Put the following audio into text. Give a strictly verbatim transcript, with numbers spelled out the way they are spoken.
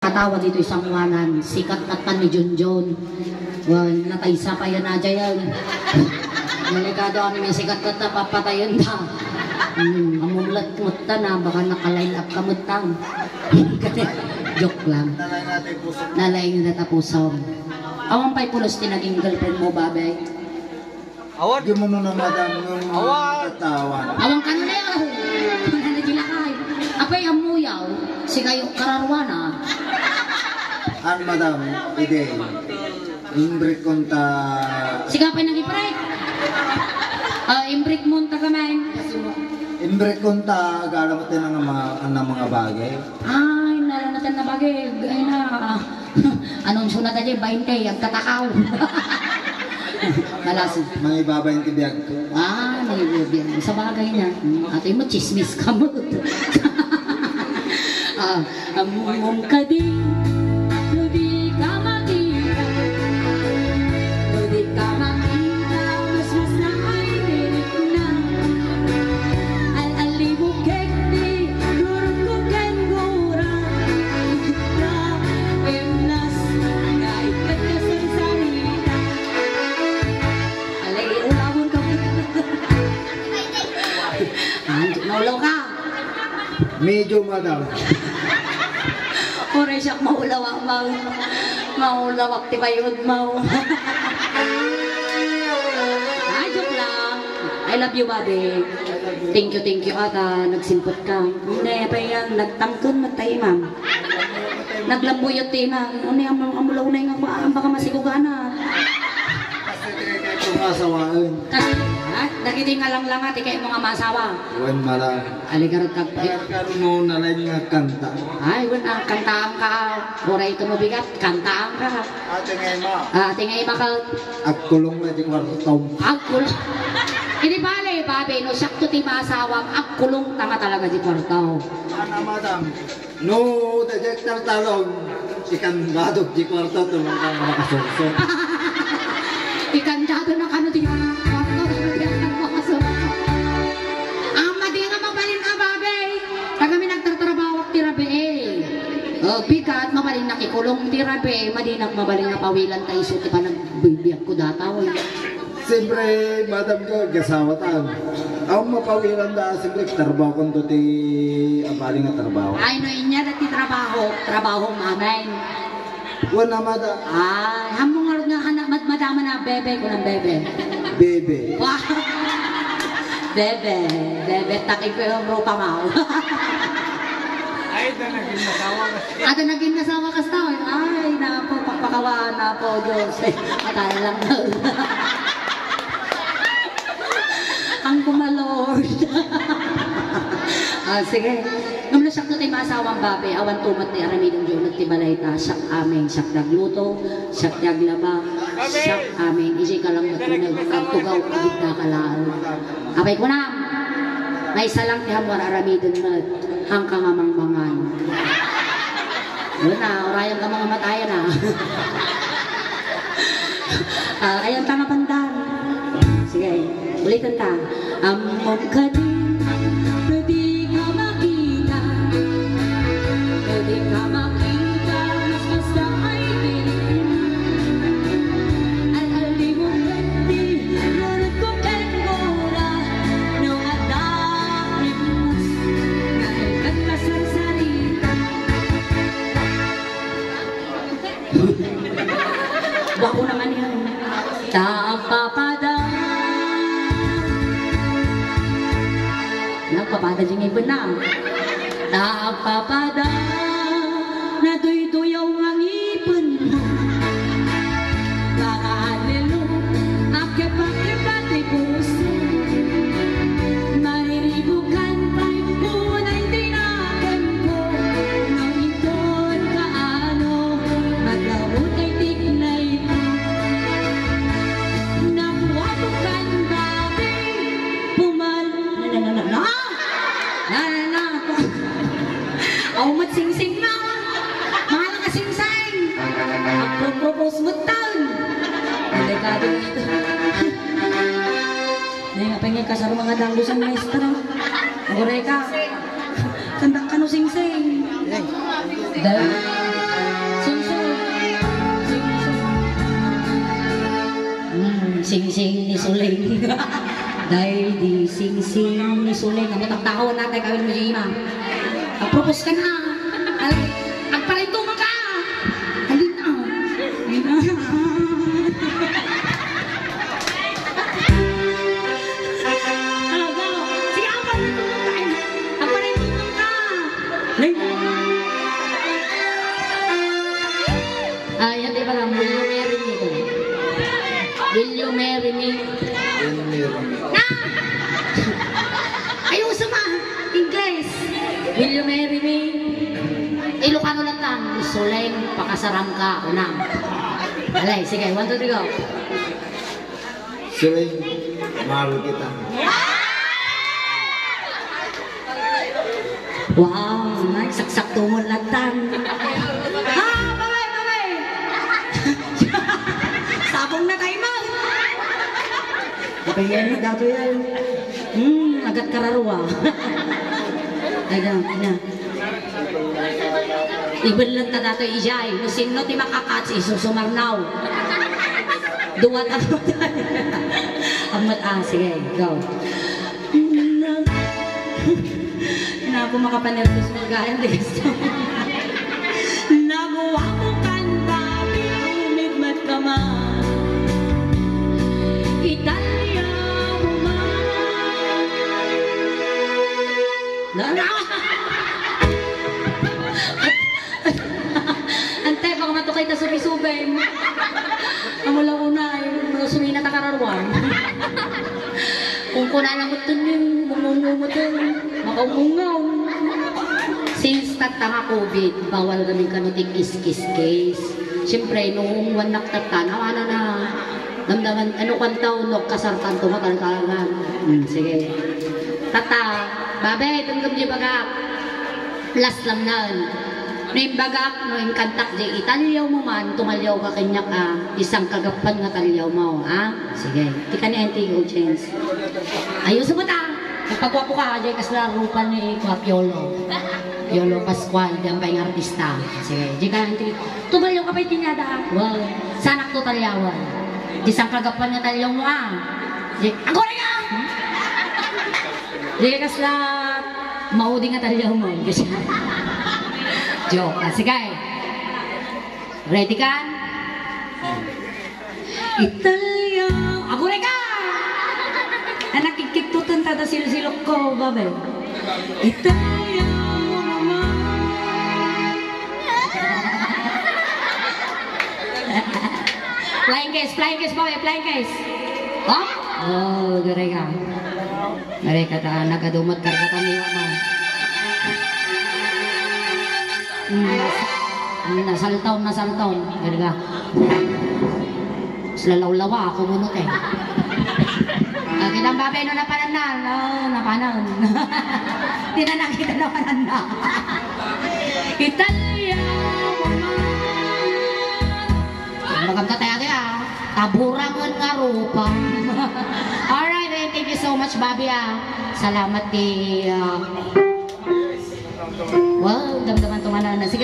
Katawa ditoy sanguanan, sikat ket ni Junjun. Wen, nataysa pay a najayen. Delikado amin, sikat ket papatayen da. Hmm, amumlet met ta na, baka naka-line up ka met ta. Joke lang. Nalaing na ta pusom. Awan pay pulos ti naging girlfriend mo, babe? Awan. Di mo na, madam, nung Awan. Katawan. Awan ka na, Leo. Wala na di lakay. Apay, ammo yaw. Sigayo, kararwana. Ang madam, ide. Imbrik konta. Siga pay nag-iprek. Ah, imbrik mo ta kaman. Imbrik konta, agala mo tinang mga, ang mga bagay. Ay, nalanatan na bagay. Ay na. Anunsyo na tayo, bainte, agtatakaw. Malasig. Mangibabain ti biag ko. Ah, mangibabain. Sa bagay na. Hmm, ato mo, chismis ka mo. Ah, among kadi, no di ka makita, no di ka makita, mas mas na ay dinik na. Al-, alibukek ni Durko ken Gura. Emnas nga iket ka sarsarita. Alay, ulawon ka. Ah, maulaw ka. Medyo, madam. Uray siak maulaw, ah, ma-, maulaw ak ti bayod mo. Ah, joke lang. I love you, babe. Thank you, thank you, ata. Nagsimpot ka. Hindi, pa yan. Nagtangkon, matay, ma'am. Naglambuyot ti ina, "Uni, amo, amo la unay nga kuan, baka masigugana." Kasi ti kay ko nga asawaen. Kas-, ha? Dagiti nga langlanga, ti kay mo nga masawa. Wen, mala. Aligarag kag-, Kaya ka mo nalain nga kanta. Ay, wen, ah, kantaam ka. Uray ito mo bigat, kantaam ka. Ate nga ima. Ah, ate nga ima ka. Agkulong na di kwarto. Agkulong. Ini bale, babe, no, siak to ti masawam, agkulong ta nga talaga di kwarto. Ana, madam. No, daydiay agtaltalon, ikandado di kwarto, tulong kang makasursor. Ikandado na kano di kwarto, tulong kang makasursor. Ang madi nga mabalin a babe, kagami nagtatrabaho ti rabii. Oh, bigat, mabalin nakikulong ti rabii, madinak mabalin nga pawilan ta isu ti panagbibiag ko dataw. Siyempre, madam ko, gasawa ta. Ang mapawiran da, siyempre, trabaho kundo ti abali nga trabaho. Ay, no, inya dati trabaho, trabaho, mamen. Wala, madam. Ay, hammong ngarud nga kana, mad-, madama na, bebe, kunang bebe. Bebe. Wow. Bebe, bebe, takig ko yung rupa mo. Ay, da naging masawa ka. Ada naging nasawa ka sa tao. Ay, napo, pakpakawan, napo, Diyos. Ay, matay lang. Ang kuma, Lord. Ah, sige. Ngem no siak ti masawam, babe, awan tumet ti aramiden ti uneg ti balay ta. Siak amin, siak ti agluto, siak ti aglaba, siak amin. Ijay ka lang met uneg, agtugaw, agidda ka laeng. Apay kunam, maysa lang ti ammo ar-aramiden met, hangka nga mangmangan. Yun na, urayan ka mga matayan, ah. Ah, ayan ta nga pandan. Sige, ulitan ta. Ammom kadi, no di ka makita, no di ka makita, mas basta ay pinipin. Al-ali mo kadi, nunod ko ken gura, no adda rimas, nga ikagkasarsarita. Bako naman yan. Ta agpapada. Nagpapada di ngipin na. Ta agpapada. Naduyduyaw nga ngipin. Baka alelo. Akepakepa ti puso. Mariribukan pay unay ti nakemko. No inton kaano, madawot ay tiknay ko. Napuato kan babi, pumal-, na, na, na, na, na. Na, na, na. Aw, mat singsing na. Mahal ka singsing. Agpropropose mo taon. Delikado ito. Nay, apay nga kasaro mga danggo sa maestra. Agureka. Kandak kano singsing. Dahil Singsing ni Suling. Daydi singsing ni Suling. Amo taktaon natay kawil mo, Jima. Agpropose ka na. Al-, agparintungan ka. Halina. Halina. Sige, agparintungan ka. Agparintungan ka. Halina. Ay, hindi ba lang? Will you marry me? Will you marry me? Will you marry me? Na! Ay, uso ma! Ingles! Will you marry me? Ilocano lang lang. Suling, pakasaram ka, unang. Alay, sige, one, two, three, go. Suling, mahal kita. Wow, nagsaksak tumon latan. Ha, babay, babay. Sabong na tayo, Mang. Iba yan, dato yan. Hmm, agat kararua. Ay, na, na. Ibellan ta datoy ijay. No sinno ti makakats, isusumarnaw. Dua ta. Amot, ah, sige, go. Naku, makapanerbios mo, gayam, di gusto. Naguwapo kan babi, umigmat ka man. Italia mo man. Na, na! Ante, baka matukay ta subi-subi. Amo lang una, eh, mga sumina ta kararuan. Kung kuna lang mo tuning, mumumumutin, makaungaw. Since tatta nga covid, bawal kami kano ti kiss-kiss-kiss. Siyempre, nung one nak tatta, nawana na. Damdaman, ano kanta, no, kasar kanto, matalkalan. Hmm, sige. Tata, babe, tungtong di bagak. Last lang na. No imbagak, no inkantak, di italiaw mo man, tumaliaw ka kanyak, ah, isang kagapan nga taliaw mo, ah? Sige. Tika ni Auntie Audience. Ayos mo ta. Nagpagwapo ka, di kasla rupa ni Kuya Piolo. Piolo Pascual, di ang paing artista. Sige. Di ka, Auntie. Tumaliaw ka pa iti niya da. Wow. Sanak to taliawan. Di sang kagapan nga taliaw mo, ah. Di, agore ka! Di kasla maudi nga taliaw mo. Joke. Ah, sige. Ready ka? Italia. Agore ka! Anak, kikiktutan ta da silsilok ko, babe. Italia mo naman. Flying kiss, flying kiss, babe, flying kiss. Oh? Oh, agore ka. Agore ka ta, nagadumat ka, kata ni mama. Mm, nas-, mm, nasaltaw, nasaltaw. Agore ka. Mas lalawlawa ako, bunot eh. Ah, kitang babe, no, napanan na. No, napanan. Di na nakita, napanan na. Italia mo man. Maganda tayo, ate, ah. Taburangan nga rupa. Alright, eh, thank you so much, Bobby, ah. Salamat ti, ah, wow, damdaman to manana. Sige.